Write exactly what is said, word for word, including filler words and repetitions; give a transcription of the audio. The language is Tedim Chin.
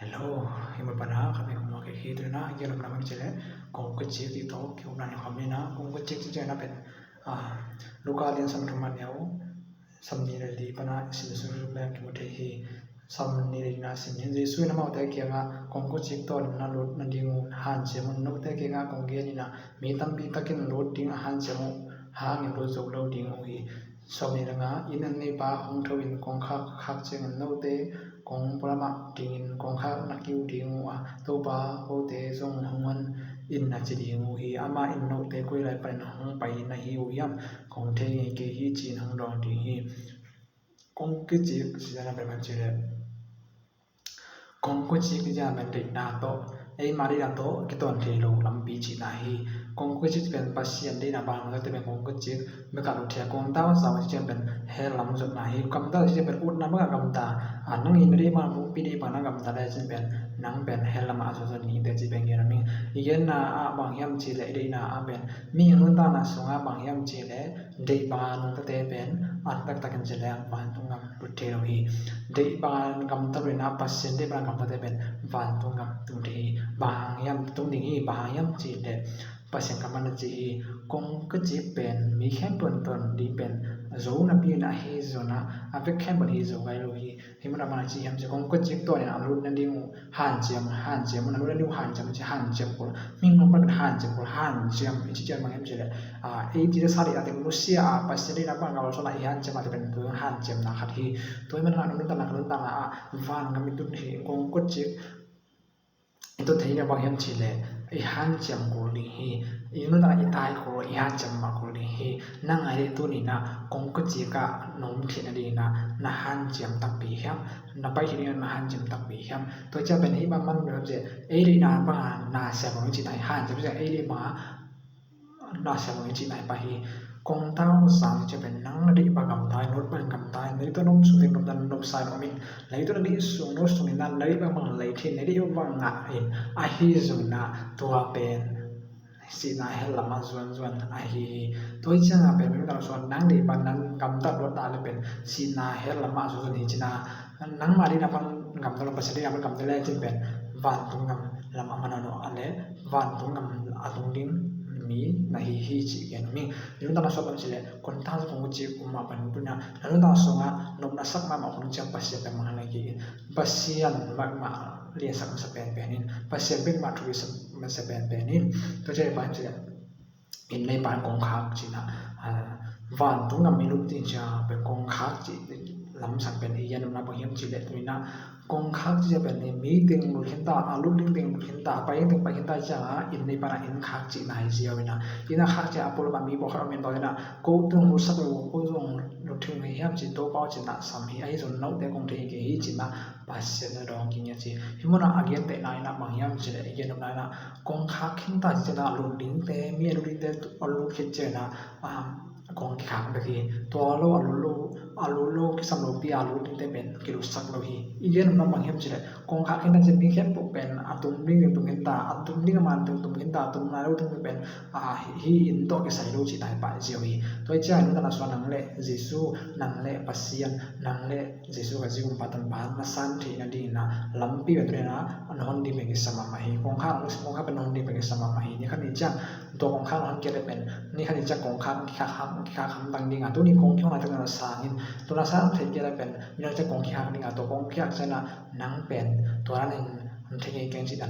Hello, hi mun pana kami hong mawk hi tu na, hi lom na man cih leh kong kicik cih tawh kikum na ni kham ni na, kong kicik cih ciang na pen, ah, Luka lian sawm thum a neu sawmnih le li pana sim suk leng kimu thei hi. Sawmnih le li na sim ni, Jesu in amaute kiangah, kong kicik tawh na lut nading uh hanciam un, note kiangah kong gen ina, mi tampi takin lut ding a hanciam uh hangin lut zo lo ding uh hi. Sawmnih le nga, inn an neipa hong tho in kongkhak khak ciangin note kong pualamah dingin kongkhak na kiu ding uh a, Topa, kote zong hong hon in na ci ding uh hi. Amah in note koi lai panin hong pai na hi uh hiam, kong thei ngei kei hi ci-in hong dawng ding hi. Kong kicik cih ciang na pen man cih leh kong kicik cih ciang pen deihna tawh, eima deihna tawh kituak thei lo lampi cihna hi. Kong kicik pen Pasian deihna bang lo te pen kong kicik bek a lut thei a, kong tau sau cih ciang pen hell lam zotna hi. Gamta cih ciang pen utna bek a gamta, a, nang in na deih bang, pumpi deih bang na gamta le cih pen nang pen hell lamah a zot zot ni te cih pen gen a ming. I genna ah bang hiam cih leh, i deihna ah pen, mihing nuntakna sungah bang hiam cih leh, deih banga nungtate pen an taktakin ci leng vantung gam lut thei lo hi. Deih banga gamta lo in a, Pasian deih banga gamtate pen vantung gam tung thei hi. Bang hang hiam tung ding hi, bang hang hiam cih leh Pasian kammal na ci hi. Kong kicik pen mi khempeuh in tuan ding pen zo napi in ahi zongin a, a vek khempeuh in hi zo ngai lo hi. Hih munah bang na ci hiam cih leh, kong kicik tawh in a lut nading uh hanciam, hanciam, a lut nading uh hanciam, ci hanciam kul. Mihing nuntakna pen hanciam kul, hanciam i cih ciang bang hiam cih leh, a, ei cih leh sa ding a, teng nusia a, Pasian deihna bang a kalsuan a i hanciam a, tua pen tua hanciamna khat hi. Tua ahih manin a nuntakna, ka nuntakna ah van gam i tun hi, kong kicik i tun thei na bang hiam cih leh i hanciam kul ding hi. I nuntakna i tai kul, i hanciam mah kul ding hi. Nang a hi tuni in a kong kicik ah na om theih nading in a, na hanciam takpi hiam, na pai theih nading in a na hanciam takpi hiam. Tua ciang pen hih bang man hiam cih leh, ei deihna banga na siam lo cihna hi. Hanciam cih ciang ei deih banga na siam lo cihna hi pah hi. Kong tau sau cih ciang pen nang na deih banga gamta in, na ut banga gamta in, na deih tawh na om sung teng gamta in, na nopsa in om in, na deih tawh na deih sung na ut sung in, na deih banga lei thei in, na deih banga ngah in, ahi zongin a tua pen sihna hell lamah zuanzuan ahi hi. Tua hi ciangin a pen, mi mah tawh suan nang deih banga nang gamta luat na le pen sihna hell lamah zuanzuan hi cihna. Nangmah deihna bang gamta lo, Pasian deihna bang gamta le cih pen vantung gam lamah man a no a le vantung gam a tung ding mi na hi hi cih gen mi. Mi mah tawh suan bang cih leh, kong tau sau kong kicik um mah bang tu in a, na nuntakna sungah nopna sak mahmah kong ciang Pasian pen mah na ki in, Pasian mahmah liansak masa penpen in, Pasian bek mah thupi masa penpen in. Tua ciang bang cih leh, inn neipa in kong khak cihna, a, vantung gam i lut ding ciang pen kong khak cih lamsang pen i gen nopna bang hiam cih leh, tu in a kong khak cih pen mi teng lut khin ta, a lut ding teng lut khin ta, a pai ding teng pai khin ta ciang a, inn neipa in a inn khak cihna hi ziau in a, inn a khak ciang a pualamah mi pawlkhat om in, tua in a, ko teng lut sak lo, ko zong lut thei ngei hiam ci, Topa aw ci-in a sam hi, ahi zongin note kong thei ngei kei hi ci-in a Pasian na dawng kik hi ci. Hih munah a gentehna in a bang hiam cih leh, i gen nopna in a, kong khak khin ta cih ciang a lut dingte, mi a lut dingte a lut khit ciangin a, um, kong kikhak bek hi. Tua lo a lut lo, a lut lo kisam lopi a lut dingte pen kilutsak lo hi. I gen nopna bang hiam cih leh, kong khak khin ta cih ciang mi khempeuh pen a tum ding tum khin ta, a tum ding a man tum tum khin ta, a tum nai lo ding pen, a, hih inn tawh kisai lo cihna hi pah ziau hi. Tua hi ciang nuntakna sungah nang le Jesu, nang le Pasian, nang le Jesu Khazih Kumpa Tanpa na san theih nading in a lampi pen tu in a na hon ding pen kisam mahmah hi. Kong khak, kong khak pen na hon ding pen kisam mahmah hi. Ni khat ni ciang tua kong khak na hon kei leh pen, ni khat ni ciang kong khak kikhak ham, kikhak hamtang ding a, tuni kong kihon a teng na sang in, tua na san theih kei leh pen, ni khat ni ciang kong kikhak ding a, tua kong kikhak ciang a nang pen tua dan in hong thei ngei keng cih dan